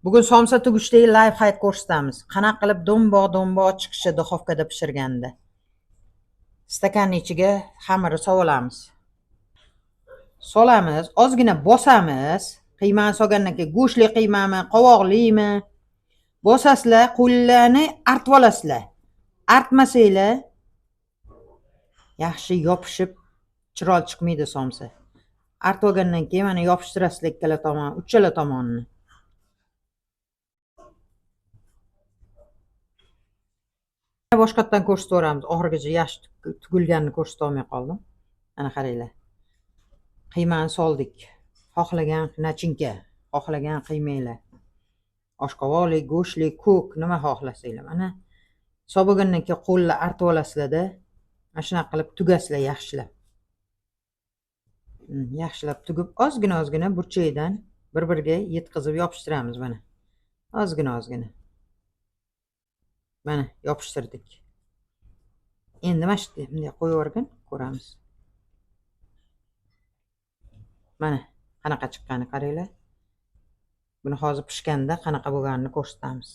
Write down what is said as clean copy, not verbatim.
Bugun somsa tugishdagi лайфхак ko'rsatamiz. Qanaqa qilib do'mboq-do'mboq chiqishi duxovkada pishirganda. Stakanning ichiga xamirni solamiz. Solamiz, ozgina bosamiz. Qiymani solgandan keyin go'shtli qiymami, qovoqlimi? Bosasizlar, qo'llarni artib olasizlar. Artmasanglar yaxshi yopishib chiroyli chiqmaydi somsa. Artib olgandan keyin mana yopishtirasizlar ikkala tomon, uchala tomonini. Boshqatdan ko'rsataveramiz. Oxirigacha yaxshi tugilganini ko'rsatolmay qoldim. Mana qaranglar. Qiymani soldik. Xohlagan nachinka, xohlagan qiymanglar. Oshqovoqli, go'shtli, ko'k, nima xohlasanglar. Mana solib bo'lgandan keyin qo'lni artib olasizlarda, mana shunaqa qilib tugasizlar yaxshilab. Yaxshilab tugib, ozgina-ozgina burchagidan bir-biriga yetkazib yopishtiramiz mana. Ozgina-ozgina. Mana yopishtirdik. Endi mana shu yerga bunday qo'yib yuborgin, ko'ramiz. Mana qanaqa chiqqani qaranglar. Buni hozir pishganda qanaqa bo'lganini ko'rsatamiz.